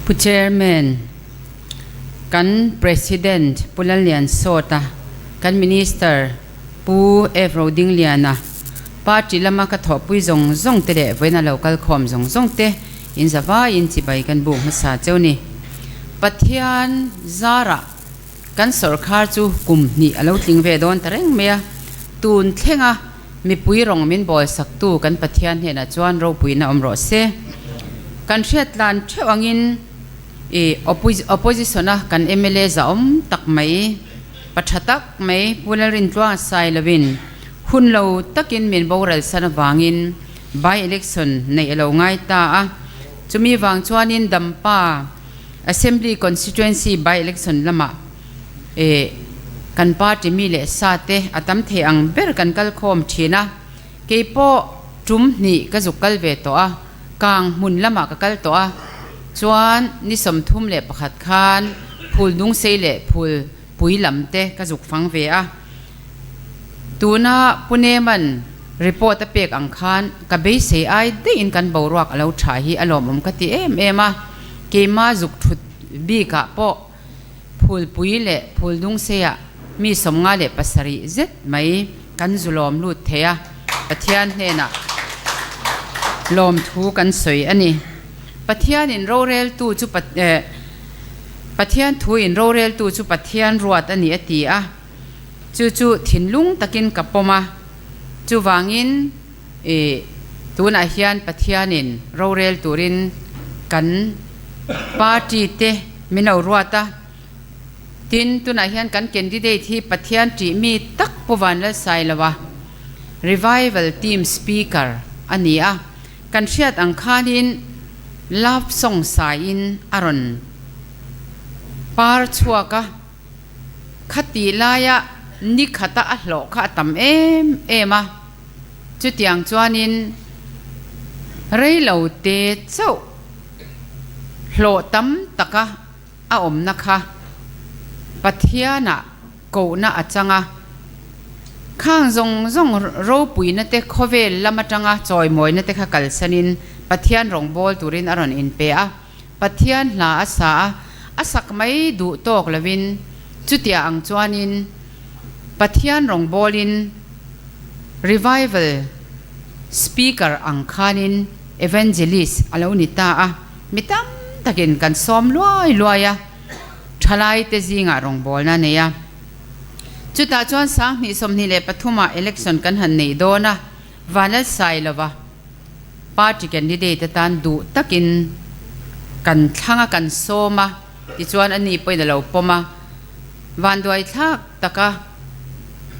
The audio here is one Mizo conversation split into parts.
Pu Chairman, kan President Pu Lalliansawta, kan Minister Pu F. Rodingliana, party lama ka thawhpui zawng zawng te leh vawiina lo kal khawm zawng zawng te in zavaiin chibai kan buk hmasa cheu ni. Pathian zarah kan sawrkhar chu kum hnih a lo tling ve dawn ta reng mai a, tun thlenga Mipui rawng min bawl saktu kan Pathian hnenah chuan ropuina awm rawh se. Kan hriat tlan theuh angin i opposition-a kan mla zahawm tak mai, pa tha tak mai Pu Lalrintluanga Sailoin hun lo takin min boral san avangin by-election neih a lo ngai ta a. Chumi vang chuanin Dampa Assembly Constituency by-election lamah E, kan party mi leh sa te a tam thei ang ber kan kal khawm thin a, kei pawh tum hnih ka zuk kal ve tawh a, kang hmun lamah ka kal tawh a, chuan ni 31 khan phul dungsei leh phul pui lam te ka zuk fang ve a, tuna Puneman report a pek ang khan ka beisei ai daihin kan boruak a lo tha hi a lawmawm ka ti em em a, keima zuk thut bikah pawh Phulpui leh Phuldungseiah mi 57 zet mai kan zu lawm lut thei a, Pathian hnenah lawmthu kan sawi a ni. Pathianin roreltu chu Pathian thuin roreltu chu Pathian ruat a ni a ti a, chu chu thinlung takin ka pawm a, chuvangin tunah hian Pathianin rorel turin kan party te min lo ruat a, tin tunah hian kan candidate hi Pathian tih mi tak Pu Vanlalsailoa Revival Team Speaker a ni a, kan hriat ang khanin love song saiin a rawn par chhuak a. Khati laia ni khata a hlawh kha a tam em em a, chutiang chuanin reilo te chauh hlawh tam taka a awmna kha Pathianah kohna a chang a, khang zawng zawng ropuina te khawvel lam atanga chawimawina te kha kalsanin Pathian rawngbâwl turin a rawn inpe a. Pathian hla a sa a, a sak mai duh tawk lovin chutia ang chuanin Pathian rawngbawlin revival speaker ang khanin evangelist a lo ni ta a, mi tam takin kan sawm luai luai a, thalaite zingah rawngbawlna a nei a. Chutah chuan 2023 ah election kan han neih dawn a, Vanlalsailova, Party candidate atan duh takin kan thlang a, kan sawm a, tichuan a ni pawhin a lo pawm a, vanduai thlak taka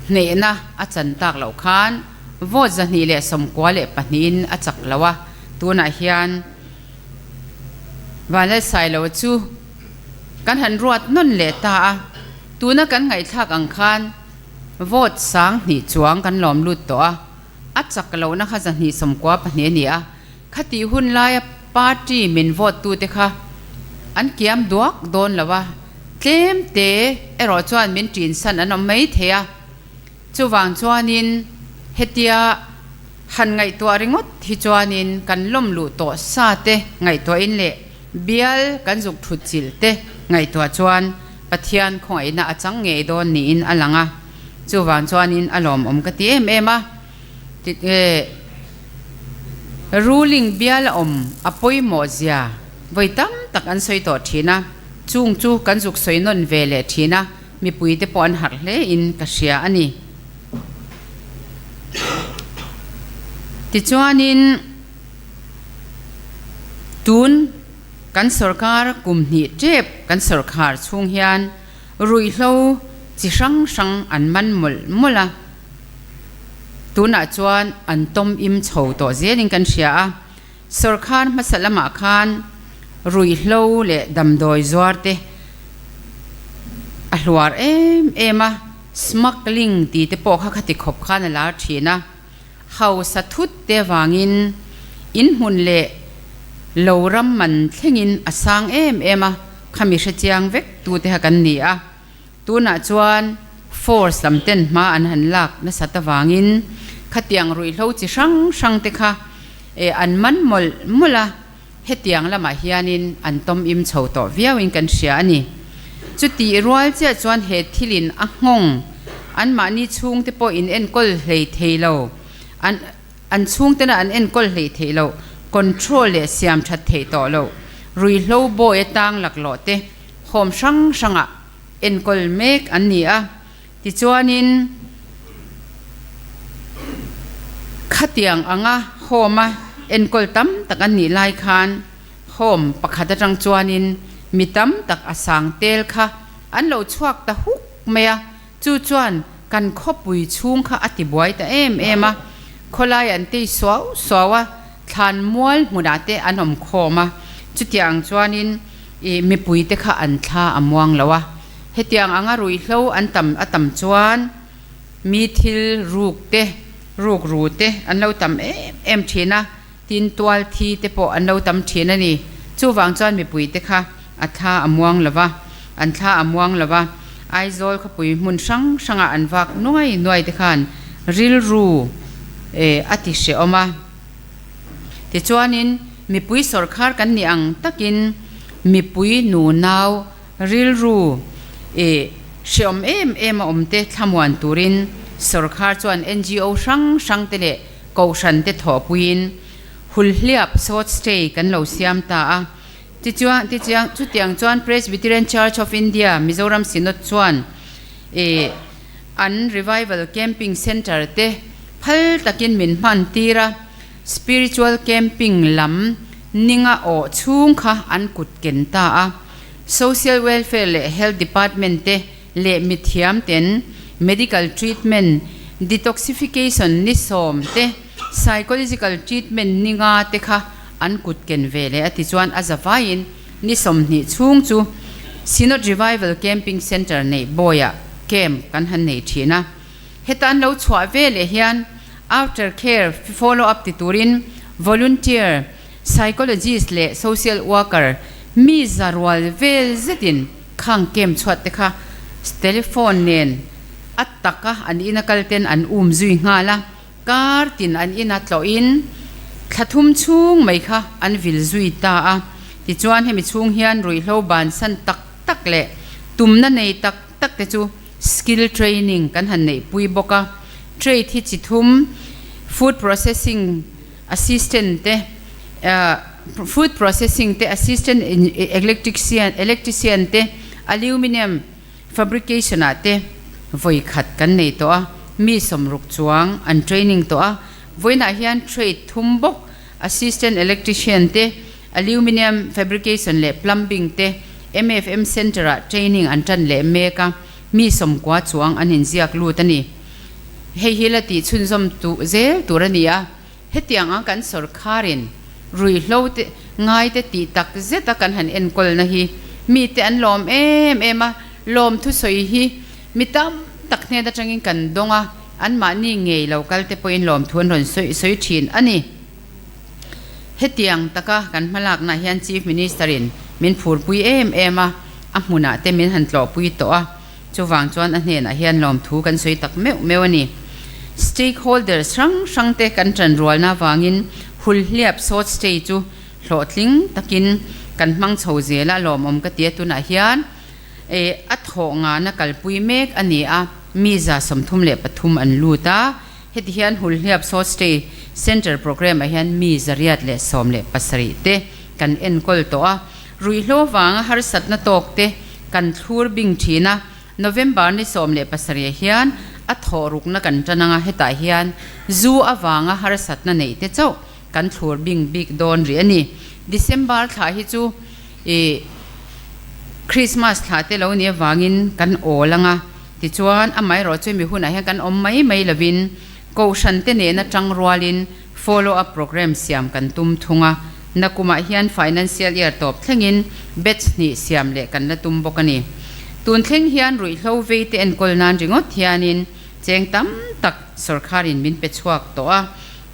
hnehna a chan tak loh khan vote 294in a chak lo a, tunah hian Vanlalsailo chu kan han ruat nawn leh ta a, tuna kan ngaihthlak ang khan vote 2000 chuang kan lawm lut tawh a. A chak lohna kha 294 a ni a, khatih hun laia party min vote tute kha an kiam duak dawn lo a, tlem te erawh chuan min ṭinsan an awm mai thei a. Chuvang chuanin hetia han ngaihtuah ringawt hi chuanin kan lawm luh tawh sa te ngaihtuahin leh bial kan zuk thut chilh te ngaihtuah chuan Pathian khawngaihna a chang ngei dawn niin a lang a. Chuvang chuanin a lawmawm ka ti em em a, ruling bial a awm a pawimawh zia vawi tam tak an sawi tawh thin a, chung chu kan zuk sawi nawn ve leh thin a, mipuite pawh an harh hle in ka hria a ni. Tichuanin tun kan sorkar kum hnih tep kan sorkhar chhung hian Ruihhlo chi hrang hrang an man mawlh mawlh a, tunah chuan an tawm im chho tawh zelin kan hria a, sawrkhar hmasa lamah khan ruihhlo leh damdawi zuar te a hluar em em a, smuggling tih te pawh kha khati khawp khan a lar thin a, hausa thut te avangin in hmun leh lo ram man thlengin a sang em em a, khami hre chiang vek tu te kha kan ni a, tunah chuan force lam ten hma an han lak nasat avangin khatiang ruihhlo chi hrang hrang te kha an man mawlh mawlh a. Hetiang lamah hianin an tawm im chho tawh viauin kan hria a ni. Chutih rual chiah chuan he thilin a nghawng anmahni chhungte pawh in enkawl hlei thei lo, an an chhungtena an enkawl hlei theih loh, control leh siam that theih tawh loh, ruihhlo bawi atang laklawh te home hrang hrangah enkawl mek an ni a. Tichuanin khatiang anga home-a enkawl tam tak an nih lai khan home pakhat atang chuanin mi tam tak a sang tel kha an lo chhuak ta huk mai a, chu chuan kan khawpui chhung kha a ti buai ta em em a, khawlai an tei suau suau a, thlan mual hmunah te an awm khawm a, chutiang chuanin ih mipui te kha an thla a muang lo a. Hetiang anga ruihhlo an tam a tam chuan mi thil ruk te, ruk ru te an lo tam em em thin a, tin tual thi te pawh an lo tam thin a ni. Chuvang chuan mipui te kha a thla a muang lo va, an thla a muang lo va, Aizawl khawpui hmun hrang hrangah an vak nuai nuai te khan rilru a ti hrehawm a. Tichuanin mipui sawrkhar kan nih ang takin mipui nunau, Rilru i hreawm em em a awm te thlamuan turin sawrkhar chuan ngo hrang hrang te leh kohhran te thawhpuiin Hulhliap Short Stay kan lo siam ta a. Tichuan tichiang chutiang chuan Presbyterian Church of India Mizoram Synod chuan i an Revival Camping Centre te phal takin min hman tir a, Spiritual Camping lam ninga awh chhung kha an kut ken ta a. Social Welfare leh Health Department te leh mithiam ten Medical Treatment, Detoxification ni sawm te, Psychological Treatment ni nga te kha an kut ken ve leh a ti chuan a zavaiin ni 20 chhung chu Synod Revival Camping Centre neih bawiah camp kan han nei thin a. Heta an lo chhuah ve leh hian After Care Follow Up ti turin Volunteer, Psychologist leh Social Worker mi za rual vel zetin khang kem chhuat te kha telephone nen a taka an ina kal ten an um zui nghal a, kar tin an ina tlawhin thla thum chhung mai kha an vil zui ta a. Tichuan hemi chhung hian ruihhlo bansan tak tak leh tumna nei tak tak te chu skill training kan han neihpui bawk a, trade hi chi thum food processing, Assistant te Food Processing te Assistant Electrician Electrician te Aluminium Fabrication ah te vawi khat kan nei tawh a, mi sawmruk chuang an training tawh a, vawiinah hian trade thum bawk Assistant Electrician te Aluminium Fabrication leh Plumbing te MFM Centre ah training an tan leh mek a, mi sawmkua chuang an inziak lut a ni. Hei hi la tih chhunzawm tuh zel tur a ni a, hetiang ang kan sawrkharin ruihhlo te ngai te tih tak zeta kan han enkawlna hi mite an lawm em em a, lawm thusawi hi mi tam tak hnen atangin kan dawng a, anmahni ngei lo kal te pawhin lawmthu an rawn sawi sawi thin a ni. Hetiang taka kan hmalaknaah hian Chief Minister-in min phurpui em em a, a hmunah te min han tlawhpui tawh a, Chuvang chuan a hnenah hian lawmthu kan sawi tak meuh meuh a ni. Stakeholders hrang hrang te kan tanrualna avangin Hulhliap Short Stay chu hlawhtling takin kan hmang chho zel a, lawmawm ka ti a, tunah hian a thawh ngana kalpui mek a ni a, mi 33 an lut a, heti hian Hulhliap Short Stay Centre Programme ah hian mi 117 te kan enkawl tawh a. Ruihhlo vanga harsatna tawk te kan thlur bing thin a, November ni 17 hian a thawh rukna kan tan anga hetah hian zu avanga harsatna neih te chauh kan thlur bing bik dawn rih a ni. December thla hi chu ih Christmas thla te lo nih avangin kan awl anga tichuan amaherawh chu hemi hunah hian kan awm mai mai lovin Kohhran te nena tang rualin Follow up program siam kan tum thung a, nakumah hian financial year tawp thlengin batch hnih siam leh kan la tum bawk a ni. Tun thleng hian ruihhlo vei te enkawl nan ringawt hianin cheng tam tak sawrkharin min pe chhuak tawh a.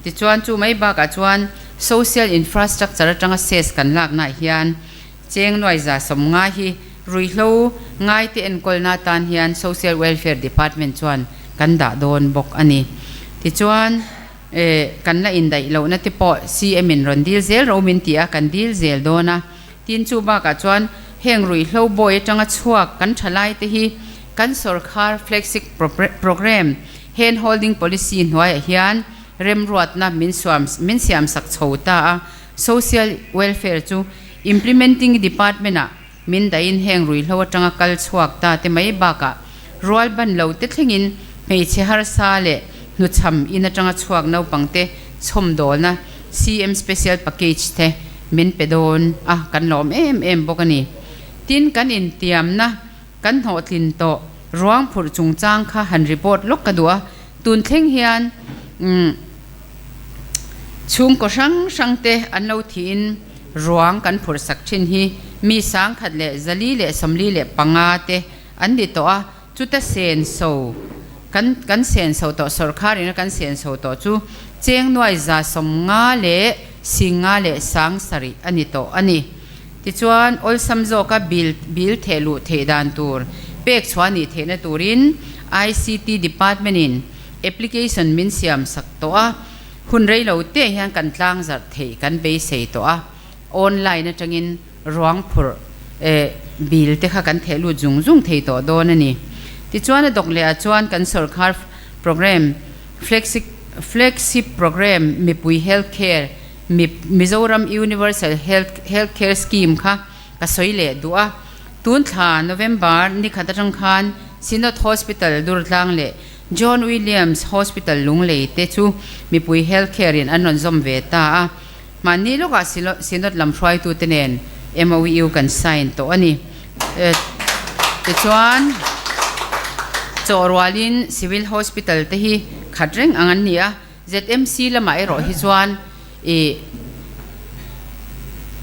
Tichuan chu mai bakah chuan social infrastructure atanga cess kan laknaah hian cheng nuai 150 hi ruihhlo ngai te enkawlna atan hian social welfare department chuan kan dah dawn bawk a ni. Tichuan. Kan la indaih lohna te pawh CM in rawn dil zel ro min ti a, kan dil zel dawn a. Tin, chu bakah chuan heng ruihhlo bawi atanga chhuak kan thalai te hi kan sorkar flagship programme hand holding policy hnuaiah hian remruatna min suam min siam sak chho ta a. Social welfare chu implementing department ah Min dahin heng ruihhlo atanga kal chhuak ta te mai bakah rual ban lo te thlengin hmeichhe harsa leh hnuchham in atanga chhuak naupangte chhawmdawlna CM Special Package te min pe dawn a, kan lawm em em bawk a ni. Tin, kan intiamna kan hnawhtlin tawh ruang phurh chungchang kha han report lawk ka duh a, tun thleng hian chhungkaw hrang hrang te an lo thiin Ruang kan phurhsak thin hi mi 10,000 leh 445 te an ni tawh a, chuta senso kan kan senso tawh sawrkhar ina kan senso tawh chu cheng nuai 150 leh 50 leh 7,000 a ni tawh a ni. Tichuan, awlsam zawka bill bill theh luh theih dan tur pek chhuah nih theihna turin ICT Department in application min siam sak tawh a, Hun rei lo te hian kan tlang zarh theih kan beisei tawh a, online atangin ruang phurh eh bill te kha kan theh lut zung zung thei tawh dawn a ni. Tichuan a dawk leh ah chuan kan sorkar programme flexi flexi programme mipui health care Mizoram Universal Health Health Care Scheme kha ka sawi leh duh a. Tun thla November ni khat atang khan Synod Hospital Durtlang leh John Williams Hospital Lunglei te chu mipui health care in an rawn zawm ve ta a. Mahni lawkah Synod lam hruaitute nen MOU kan sign tawh a ni. Tichuan, chawhrualin Civil Hospital te hi khat reng ang an ni a. ZMC lamah erawh hi chuan ih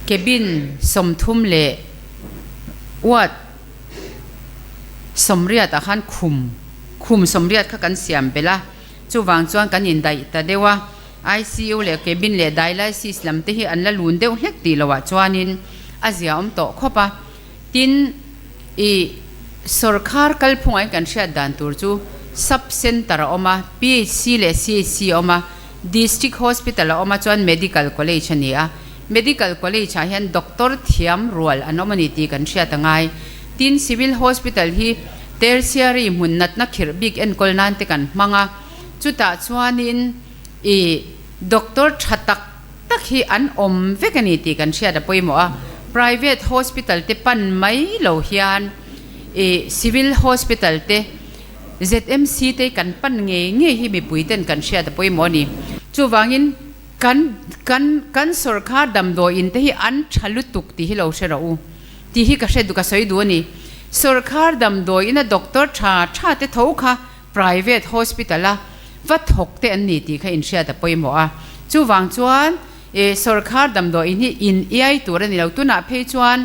cabin 30 leh ward 80 ah khan khum khum 80 kha kan siam belh a, chuvang chuan kan indaih ta deuh a, ICU leh cabin leh dialysis lam te hi an la lun deuh hlek tih loh ah chuanin a zia awm tawh khawp a, tin ih sawrkhar kalphungah hian kan hriat dan tur chu sub center a awm a, PHC leh CHC a awm a, district hospital a awm a chuan medical college a ni a. Medical College ah hian doctor thiam rual an awm a ni tih kan hriat a ngai. Tin, Civil Hospital hi tertiary hmun natna khirh bik enkawl nan te kan hmang a, chutah chuanin i doctor tha tak tak hi an awm vek a ni tih kan hriat a pawimawh a. Private Hospital te pan mai lo hian i Civil Hospital te ZMC te kan pan ngei ngei hi mipui ten kan hriat a pawimawh a ni. Chuvangin. Kan kan kan sawrkhar damdawi in te hi an tha lutuk tih hi lo hre rawh u tih hi ka hre duh ka sawi duh a ni. Sawrkhar damdawi ina doctor tha tha te tho kha private hospital a va thawk te an ni tih kha inhriat a pawimawh a. Chuvang chuan eh sawrkhar damdawi in hi in iai tur a ni lo. Tunah phei chuan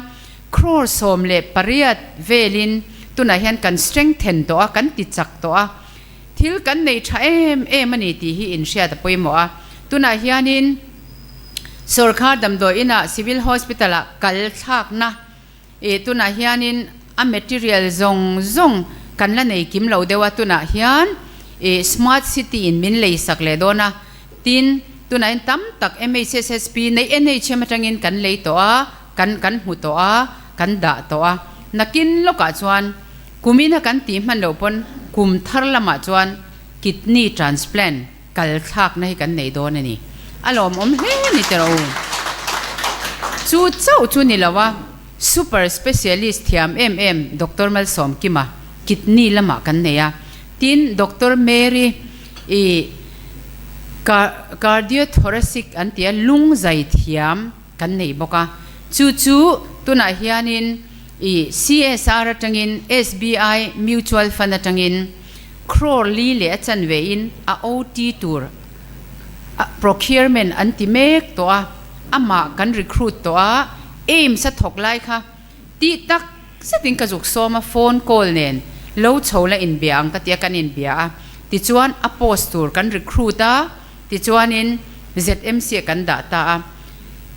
crore 18 velin tunah hian kan strengthen tawh a, kan ti chak tawh a. Thil kan nei tha em em a ni tih hi inhriat a pawimawh a. Tunah hianin sawrkhar damdawi inah Civil Hospital ah kal thlakna ih tunah hianin a material zawng zawng kan la nei kim lo deuh a. Tunah hian ih Smart City in min lei sak leh dawn a. Tin, tunah hian tam tak MHSSP nei NHM atangin kan lei tawh a, kan kan hmu tawh a, kan dah tawh a. Nakin lawkah chuan Kumina kan tih hman loh pawn kum thar lamah chuan kidney transplant kal thlakna hi kan nei dawn a ni. A lawmawm hle ni teh rawh u. Chu chauh chu ni lo a, super specialist thiam em em Doctor Malsawmkima kidney lamah kan nei a. Tin, Doctor Mary i cardiothoracic an ti a, lung zai thiam kan nei bawk a, chu chu tunah hianin i CSR atangin SBI Mutual Fund atangin crore li leh a chanve in a OT tur procurement an ti mek tawh a, amah kan recruit tawh a, AIIMS a thawk lai kha tih tak zetin ka zuk sawm a, phone call nen lo chho la inbia ang ka ti a, kan inbia a, tichuan a post tur kan recruit a. Tichuanin ZMC ah kan dah ta a,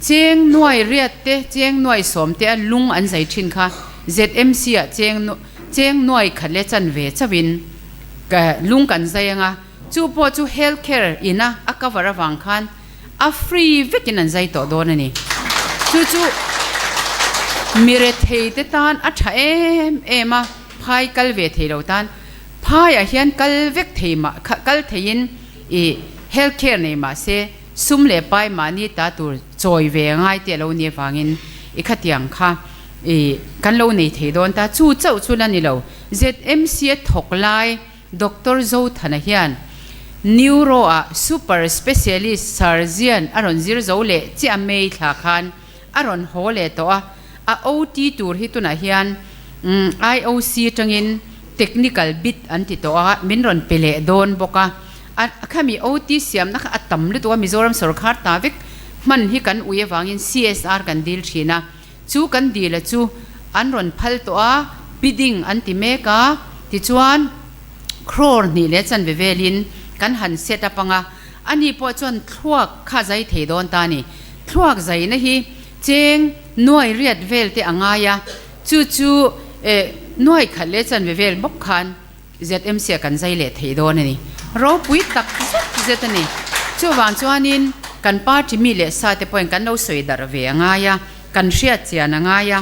cheng nuai riat te, cheng nuai sawm te a lung an zai thin kha ZMC ah cheng cheng nuai khat leh chan ve chauhin lung kan zai ang a. Chu pawh chu health care ina a cover avang khan a free vekin an zai tawh dawn a ni. Chu chu mi rethei te tan a tha em em a, phai kal ve thei lo tan phaiah hian kal vek thei mah kal theiin ih health care nei mah se sum leh pai mahni ta tur chawi ve ngai te a lo ni avangin i khatiang kha ih kan lo nei thei dawn ta. Chu chauh chu la ni lo, ZMC a thawk lai. Doctor Zothana hian Neuro-ah Super Specialist Surgeon a rawn zir zo leh chiah May thla khan a rawn haw leh tawh a, a OT tur hi tunah hian IOC atangin Technical bit an ti tawh a, min rawn pe leh dawn bawk a. A khami OT siamna kha a tam lutuk a, Mizoram sawrkhar ta vek hman hi kan ui avangin CSR kan dil thin a. Chu kan dila chu an rawn phal tawh a, bidding an ti mek a, tichuan crore hnih leh chanve velin kan han set up ang a, ani pawh chuan thluak kha zai thei dawn ta a ni. Thluak zaina hi cheng nuai riat vel te a ngai a, chu chu eh nuai khat leh chanve vel bawk khan ZMC a kan zai leh thei dawn a ni. Ropui tak zet zet a ni. Chuvang chuanin kan party mi leh sa te pawhin kan lo sawi darh ve a ngai a, kan hriat chian a ngai a.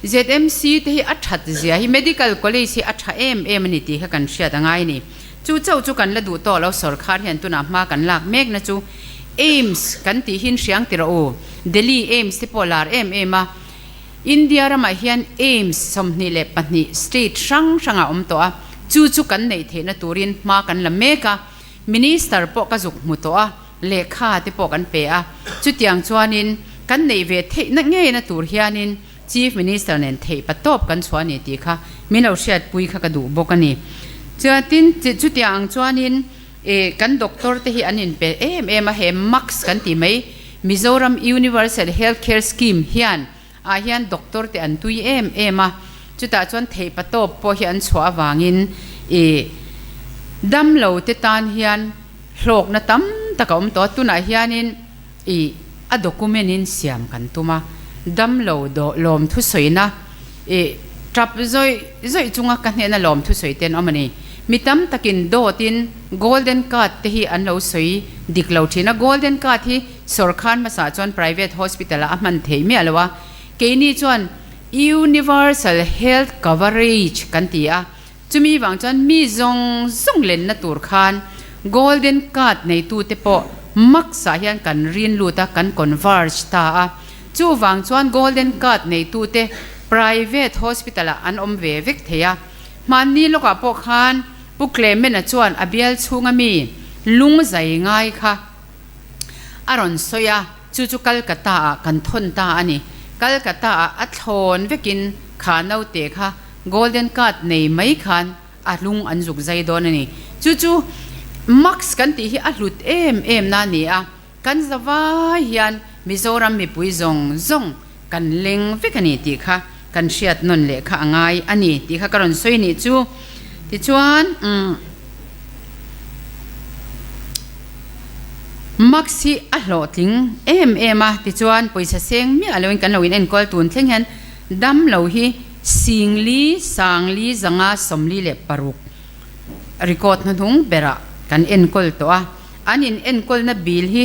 ZMC te hi a that zia hi Medical College hi a tha em em a ni tih kha kan hriat a ngai a ni. Chu chauh chu kan la duh tawh lo sawrkhar hian tunah hma kan lak mek na chu AIIMS kan tih hin hriang ti rawh u. Delhi AIIMS te pawh lar em em a. India ramah hian AIIMS 22 state hrang hrangah a awm tawh a, chu chu kan neih theihna turin hma kan la mek a, Minister pawh ka zuk hmu tawh a, lehkha te pawh kan pe a, chutiang chuanin kan neih ve theihna ngeina tur hianin Chief Minister nen theih patawp kan chhuah a ni tih kha min lo hriatpui kha ka duh bawk a ni. Chuatin chutiang ang chuanin kan doctor te hi an inpe em em a, he MACS kan tih mai Mizoram Universal Health Care Scheme hian ah hian doctor te an tui em em a, chutah chuan theihpatawp pawh hi an chhuah avangin ih damlo te tan hian hlawkna tam tak a awm tawh a, tunah hianin ih a document in siam kan tum a, damlo dawh lawm thusawina ih tap zawih zawih chunga ka hnena lawm thusawi te an awm a ni. Mi tam takin dawtin golden card te hi an lo sawi dik lo thin a, golden card hi Sawrkhan hmasa chuan private hospital ah a hman theih miah lo a, keini chuan Universal Health Coverage kan ti a, chumi vang chuan mi zawng zawng lenna tur khan Golden Card neitute pawh max ah hian kan rin lut a, kan converge ta a, chuvang chuan Golden Card neitute private hospital ah an awm ve vek thei a, hmanni lawkah pawh khan Pu Clement-a chuan a bial chhunga mi lung zai ngai kha A rawn sawi a, chu chu Calcutta ah kan thawn ta a ni. Calcutta ah a thlawn vekin kha naute kha Golden Card nei mai khan a lung an zuk zai dawn a ni. Chu chu Max kan tih hi a hlut em em na a ni a, kan zavai hian Mizoram mipui zawng zawng kan leng vek a ni tih kha kan hriat nawn leh kha a ngai a ni tih kha ka rawn sawi nih chu. Tichuan umm. Max hi a hlawhtling em em a, tichuan pawisa seng miah loin kan lo in enkawl tun thleng hian dam lo hi Singli, Sangli, Zanga, 46 record hnuhnung berah kan enkawl tawh a, an in enkawlna bill hi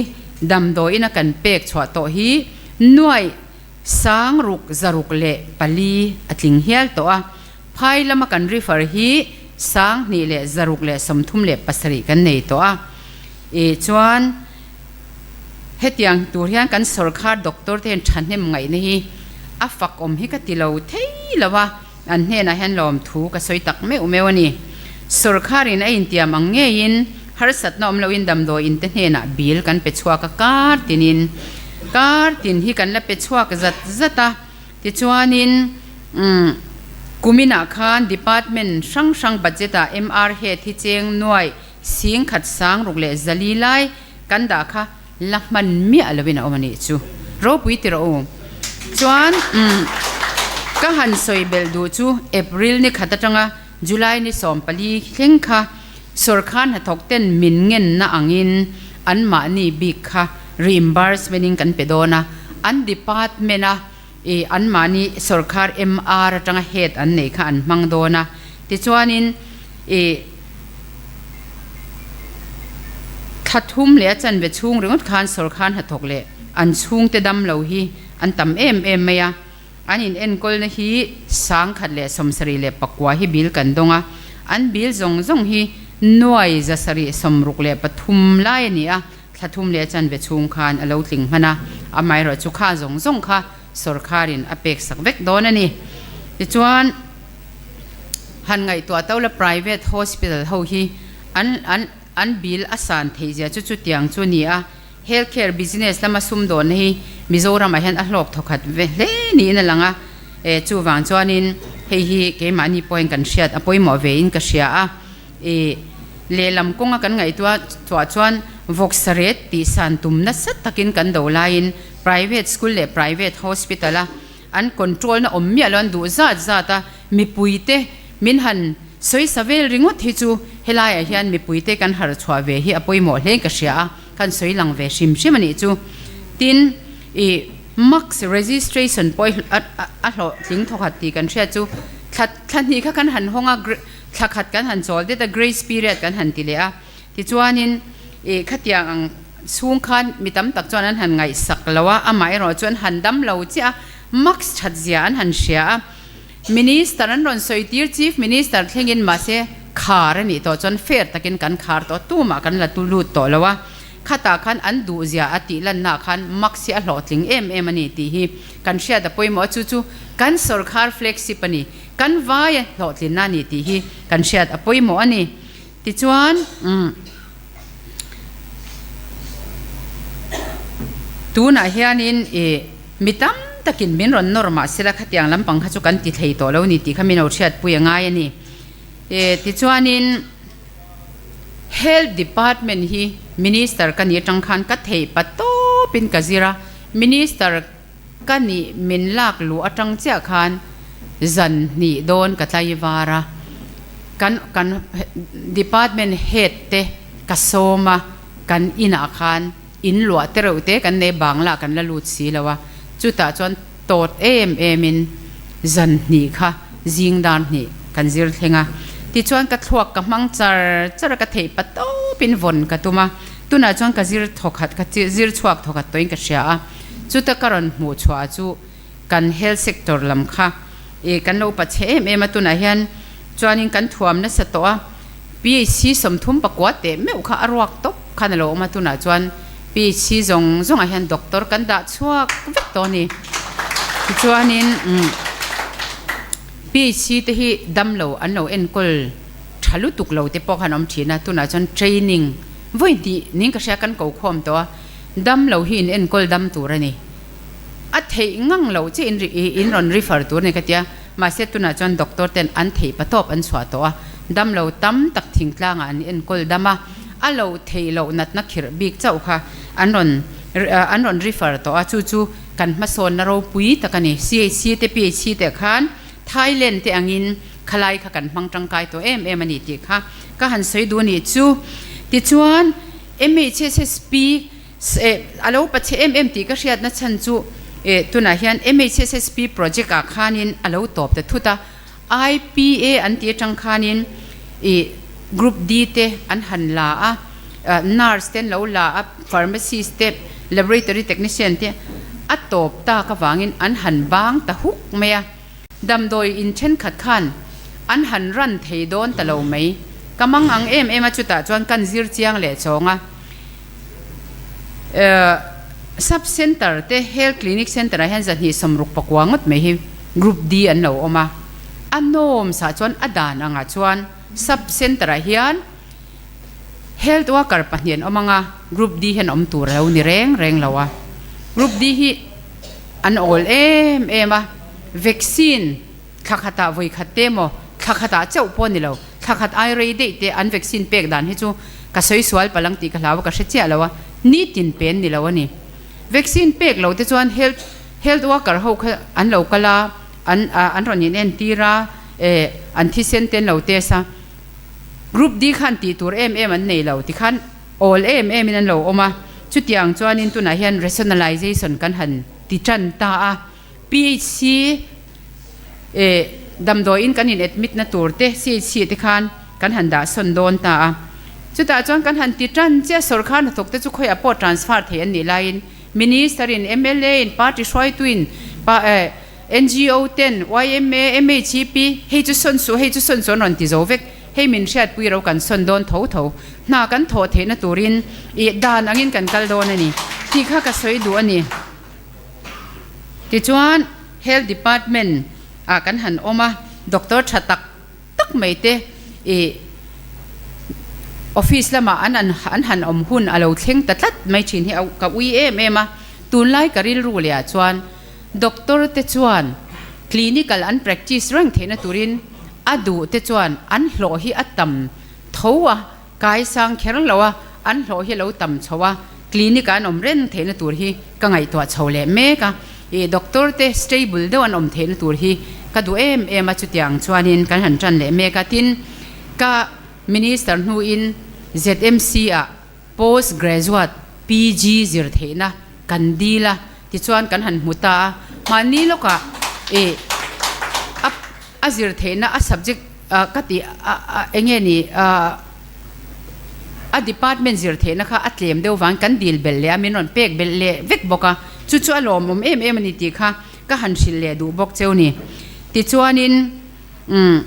damdawiin a kan pek chhuah tawh hi nuaih sang ruk 604 a tling hial tawh a. Phai lama kan refer hi 2637 kan nei tawh a, ih chuan hetiang tur hian kan sawrkhar doctor te hian thahnem ngaihna hi a fak awm hi ka ti lo thei lo a, an hnenah hian lawmthu ka sawi tak meuh meuh a ni. Sawrkharin a intiam ang ngeiin harsatna awm loin damdawiin te hnenah bill kan pe chhuak a, kar tinin kar tin hi kan la pe chhuak zat zat a. Tichuanin, umm, kuminah khan Department hrang hrang budget-ah MR Head hi cheng nuaih sing khat sang ruk leh zali lai kan dah kha la hman miah loin a awm a nih chu. Ropui ti rawh u. Chuan, umm, ka han sawi belh duh chu April ni khat atanga July ni 14 thleng kha sawrkhan hnathawk ten min ngenna angin anmahni bik kha reimbursement in kan pe dawn a, an department a ih anmahni sawrkhar MR atanga head an neih kha an hmang dawn a, tichuanin ih. Thla thum leh a chanve chhung ringawt khan sawrkhan hnathawk leh an chhungte dam lo hi an tam em em mai a. An inenkawlna hi 179 hi bill kan dawng a, an bill zawng zawng hi nuai 763 lai a ni a, thla thum leh a chanve chhung khan a lo tling hman a, amaherawhchu kha zawng zawng kha sawrkharin a pek sak vek dawn a ni. Tichuan, han ngaihtuah to la private hospital ho hi an an an bill a san theih zia chu chutiang chu a ni a. Health care business lama sumdawnna hi Mizoramah hian a hlawk thawkhat ve hle niin a lang a, e chuvang chuanin hei hi keimahni pawhin kan hriat a pawimawh vein ka hria a, e lehlam kawnga kan ngaihtuah chhuah chuan vawksa ret tih san tum nasa takin kan do laiin private school leh private hospital a an control na awm miah lo an duh zat zat a, mipuite min han sawisa vel ringawt hi chu helaiah hian mipuite kan harh chhuah ve hi a pawimawh hlein ka hria a, kan sawi lang ve hrim hrim a nih chu. Tin, i max registration pawh hi a hlawhtling thawkhat tih kan hriat chu thla thla hnih kha kan han hawng a, thla khat kan han chawl det a, grace period kan han ti leh a, Tichuanin, i khatiang ang chhung khan mi tam tak chuan an han ngaihsak lo a, amaherawh chu an han dam lo chiah a, max that zia an han hria a. Minister an rawn sawi tir, Chief Minister thlengin mahse khar a nih tawh chuan fair takin kan khar tawh, tumah kan la tu lut tawh lo a. Khatah khan an duh zia a tih lannaah khan max hi a hlawhtling em em a ni tih hi kan hriat a pawimawh a, chu chu kan sawrkhar flagship a ni, kan vaia hlawhtlinna a ni tih hi kan hriat a pawimawh a ni. Tichuan, tunah hianin i mi tam takin min rawn nawr mah sela khatiang lampang kha chu kan ti thei tawh lo ni tih kha min lo hriatpui a ngai a ni. Tichuanin, Health Department hi Minister ka nih atang khan ka theih pa tawpin ka zir a, Minister ka nih min lak luh atang chiah khan zan hnih dawn ka tlai var a, kan kan department head te ka sawm a, kan inah khan in luah te reuh te kan nei bangla kan la lut si lo a, chutah chuan tawt em em in zan hnih kha zing dar hnih kan zir thleng a, tichuan ka thluak ka hmang char char a ka theih pa tawp in vawn ka tum a, tunah chuan ka zir thawkhat ka zir chhuak thawkhat tawhin ka hria a. Chuta ka rawn hmuh chhuah chu kan health sector lam kha i kan lo pachhe em em a, tunah hian chuanin kan thuam nasa tawh a, PHC 39 teh meuh kha a ruak tawp khan a lo awm a, tunah chuan PHC zawng zawngah hian doctor kan dah chhuak vek tawh a ni. Tichuanin PHC te hi damlo an lo enkawl tha lutuk lo te pawh khan awm thin a, tunah chuan training vawi hnih ning ka hria kan ko khawm tawh a. Dam lo hi in enkawl dam tur a ni. A theih ngang loh che in in rawn refer tur a ni ka tia. Mahse tunah chuan doctor ten an theih patawp an chhuah tawh a. Dam lo tam tak thingtlangah an enkawl dam a. A lo theih loh natna khirh bik chauh kha an rawn an rawn refer tawh a. Chu chu kan hmasawnna ropui tak a ni. CHC te PHC te khan Thailand te angin khalai kha kan hmang tangkai tawh em em a ni tih kha ka han sawi duh a nih chu. Tichuan. MHSSP a lo pachhe em em tih ka hriatna chhan chu tunah hian MHSSP project ah khanin a lo tawp ta thut a, IPA an tih atang khanin ih group D te an han la a, nurse te an lo la a, pharmacist te, laboratory technician te a tawp tak avangin an han bang ta huk mai a. Damdawi in thenkhat khan an han ran thei dawn ta lo mai. Ka mang ang em em a chutah chuan kan zir chiang leh chawng a. Sub Centre te Health Clinic Centre ah hian 269 ngawt mai hi Group D an lo awm a. A norms ah chuan a dan angah chuan Sub Centre ah hian Health Worker pahnih an awm ang a, Group D hian awm tur a lo ni reng reng lo a. Group D hi an awl em em a, vaccine thla khatah vawi khat te emaw, thla khatah chauh pawh a ni lo, thla khat ai rei daih te an vaccine pek dan hi chu ka sawi sual palang tih ka hlau a, ka hre chiah lo a, nitin pe an ni lo a ni. Vaccine pek lo te chuan health health worker ho kha an lo kal a, an an rawn inentir a, eh an thisen te an lo test a. Group D khan tih tur em em an nei lo tikhan awl em em in an lo awm a, chutiang chuanin tunah hian rationalization kan han ti tan ta a, PHC eh damdawiin kan in admit na tur te CHC te khan kan han dah sawn dawn ta a. Chutah chuan kan han ti tan chiah sawrkar hnathawk te chu khawiah pawh transfer thei an nih laiin Minister in, mla in, party hruaituin, NGO ten, yma, MHEP, hei chu sawn suh, hei chu sawn suh an rawn ti zo vek. Hei min hriatpui ro kan sawn dawn tho tho. Hna kan thawh theihna turin ih dan angin kan kal dawn a ni tih kha ka sawi duh a ni. Tichuan Health Department ah kan han awm a, Doctor tha tak tak mai te ih office lamah an an han awm hun a lo thleng ta tlat mai thin hi ka ui em em a. Tunlai ka rilru leh ah chuan Doctor te chuan clinical an practice reng theihna turin a duh te chuan an hlawh hi a tam tho a, kai sang kher lo a, an hlawh hi a lo tam chho a, clinic ah an awm reng theihna tur hi ka ngaihtuah chho leh mek a, ih doctor te stable deuh an awm theihna tur hi ka duh em em a, chutiang chuanin kan han tan leh mek a, tin ka minister hnuin ZMC ah Post Graduate, PG, zir theihna kan dil a, tichuan kan han hmu ta a, mahni lawkah ih a a zir theihna a subject ka tih a a eng nge ni a department zir theihna kha a tlem deuh vang kan dil belh leh a, min rawn pek belh leh vek bawk a, chu chu a lawmawm em em a ni tih kha ka han hrilh leh duh bawk cheu ni. Tichuanin. Umm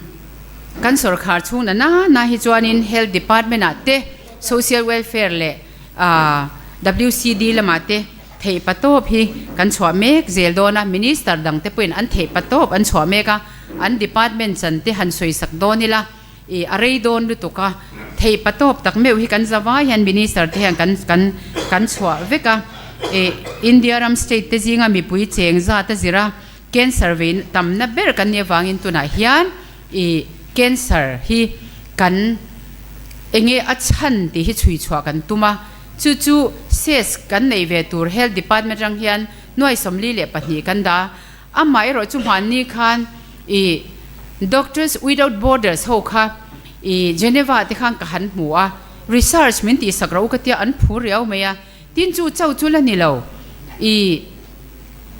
kan sawrkhar chhung na na na hi chuanin Health Department ah te Social Welfare leh aah WCD lamah te theih patawp hi kan chhuah mek zel dawn a, Minister dang te pawhin an theih patawp an chhuah mek a, an department chan te han sawi sak dawn ila ih a rei dawn lutuk a, theih patawp tak meuh hi kan zavai hian Minister te hian kan kan kan chhuah vek a, ih India ram state te zinga mipui cheng zat a zir a. Cancer vein tamna ber kan nih avangin tunah hian ih cancer hi kan enge a chhan tih hi chhui chhuah kan tum a, chu chu ses kan neih ve tur Health Department atang hian nuai 42 kan dah a, amaherawh chu hmanni khan ih Doctors Without Borders ho kha ih Geneva te khan ka han hmu a, research min tihsak ro ka tia an phur riau mai a. Tin chu cho chu la ni lo. I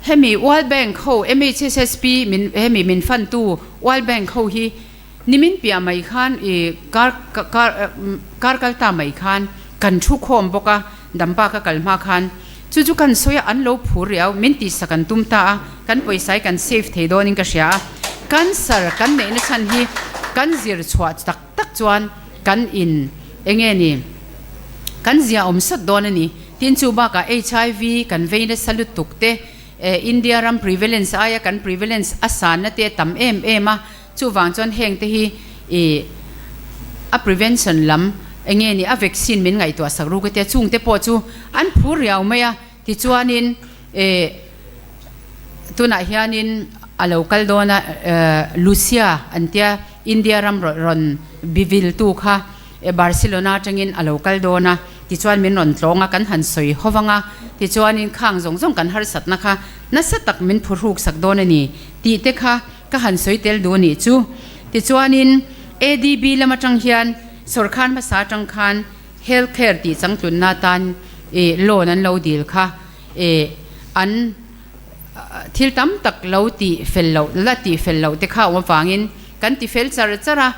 hemi World Bank ho MHSSP min hemi min fund tu World Bank ho hi nimin piah mai khan i kar kar kar kal ta mai khan kan thu khawm bawk a Dampa ka kal hma khan chu chu kan sawi a an lo phur riau min tihsak an tum ta a kan pawisa hi kan save thei dawn in ka hria a cancer kan neihna chhan hi kan zir chhuah tak tak chuan kan in enge ni kan zia awm sawt dawn a ni. Tin chu bakah HIV kan vei nasa lutuk te, India ram prevalence aia kan prevalence a sanna te a tam em em a, chuvang chuan heng te hi ih a prevention lam enge ni a vaccine min ngaihtuah sak ruk a tia chung te pawh chu an phur riau mai a, tichuanin ih tunah hianin a lo kal dawn a Lucia an tia. India ram rawn biviltu kha Barcelona atangin a lo kal dawn a, tichuan min rawn tlawng a, kan han sawi ho vang a, tichuanin khang zawng zawng kan harsatna kha nasa tak min phuhruk sak dawn a ni tih te kha ka han sawi tel duh a nih chu. Tichuanin ADB lam atang hian sawrkar hmasa atang khan health care tih changtlunna atan loan an lo dil kha an Thil tam tak lo tih fel loh, la tih fel loh te kha awm avangin kan ti fel char char a,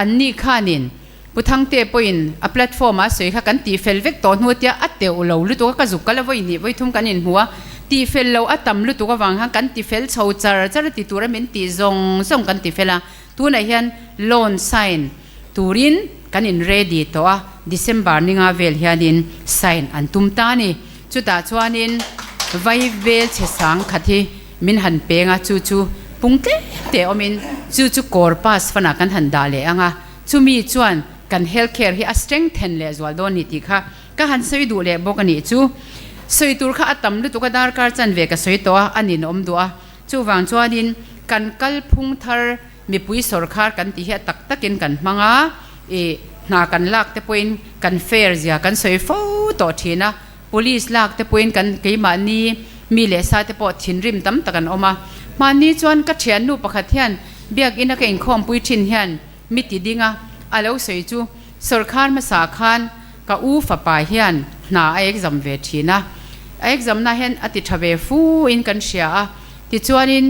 anni khanin Pu Thangte pawhin a platform ah a sawi kha kan tih fel vek tawh hnu tia a teuh lo lutuk a, ka zuk kal a vawi hnih vawi thum kan inhmu a, tih fel loh a tam lutuk avang khan kan ti fel chho char char a ti tura min tih zawng zawng kan ti fel a, tunah hian loan sign turin kan in ready tawh a, December ninga vel hianin sign an tum ta a ni. Chutah chuanin vai vel chhe sang khat hi min han peng a, chu chu pung tlem te awmin chu chu kawr pass fanah kan han dah leh ang a, chumi chuan kan health care hi a strengthen leh zual dawn ni tih kha ka han sawi duh leh bawk a nih chu. Sawi tur kha a tam lutuk a, darkar chanve ka sawi tawh a, a ninawm duh a, chuvang chuanin kan kalphung thar mipui sawrkhar kan tih hi a tak takin kan hmang a, ih hna kan lak te pawhin kan fair zia kan sawi fo tawh thin a, police lak te pawhin kan keimahni mi leh sa te pawh thinrim tam tak an awm a, hmanni chuan ka thiannu pakhat hian biakina ka inkhawmpui thin hian mi ti ding a, a lo sawi chu sawrkhar hmasa khan ka u fapa hian hna a exam ve thin a, a exam na hian a ti tha ve fu in kan hria a, tichuanin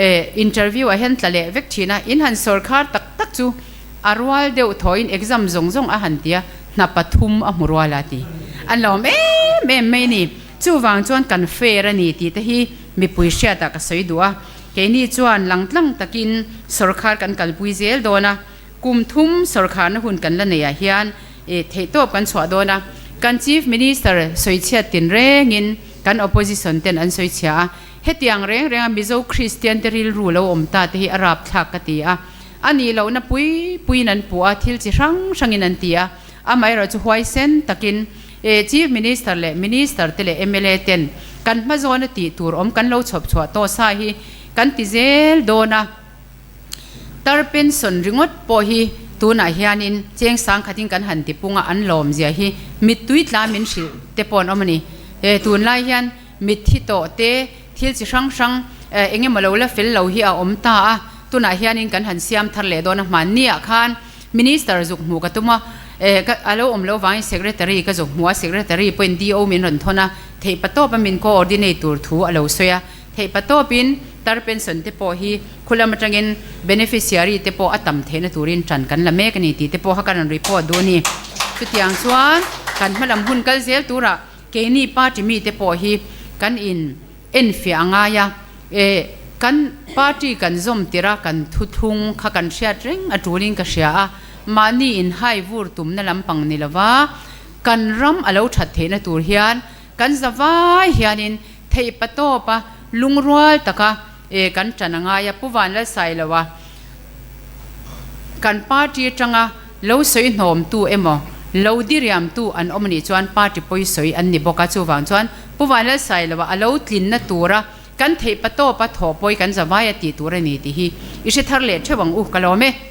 eh interview ah hian tla leh vek thin a, in han sawrkhar tak tak chu a rual deuh thawiin exam zawng zawng a han ti a. Hna pathum a hmu rual a ti. An lawm em em mai a ni. Chuvang chuan kan fair a ni tih te hi mipui hriatah ka sawi duh a. Keini chuan langtlang takin sawrkhar kan kalpui zel dawn a. Kum thum sawrkharna hun kan la neiah hian theihtawp kan chhuah dawn a. Kan Chief Minister sawichhiat tin rengin kan Opposition ten an sawichhia a. Hetiang reng renga Mizo Kristian te rilru lo awm ta te hi a rapthlak ka ti a. A nih lohna pui puiin an puh a, thil chi hrang hrangin an ti a. Amaherawhchu huaisen takin Chief Minister leh Minister te leh mla ten kan hmazawna tih tur awm kan lo chhawp chhuah tawh sa hi kan ti zel dawn a. Tar pension ringawt pawh hi tunah hianin cheng sangkhatin kan han ti pung a, an lawmzia hi mittui tla min hrilh te pawh an awm a ni. Tunlai hian Mitthi tawh te, thil chi hrang hrang eng emaw lo la fel lo hi a awm ta a, tunah hianin kan han siam thar leh dawn a, hmanniah khan Minister zuk hmuh ka tum a, ka a lo awm lo vangin Secretary ka zuk hmuh a, Secretary pawhin DO min rawn thawn a, theihpatawpa min coordinate tur thu a lo sawi a, theihpatawpin tar pension te pawh hi khulam atangin beneficiary te pawh a tam theihna turin tan kan la mek a ni tih te pawh kha ka rawn report duh a ni. Chutiang chuan kan hmalam hun kal zel turah Keini party mite pawh hi kan in enfiah a ngai a, e kan party kan zawm tirh a kan thuthlung kha kan hriat reng a tulin ka hria a, mahni in hai vur tumna lampang ni lova kan ram a lo that theihna tur hian kan zavai hianin theih patawp a lungrual taka e kan tan a ngai a, Pu Vanlalsailoa Kan party atanga lo sawi hnawmtu emaw, lo diriamtu an awm anih chuan party pawi sawi an ni bawk a, chuvang chuan Pu Vanlalsailoa a lo tlinna tura kan theih patawpa thawh pawi kan zavai a tih tur a ni tih hi i hre thar leh theuh ang u, ka lawm e.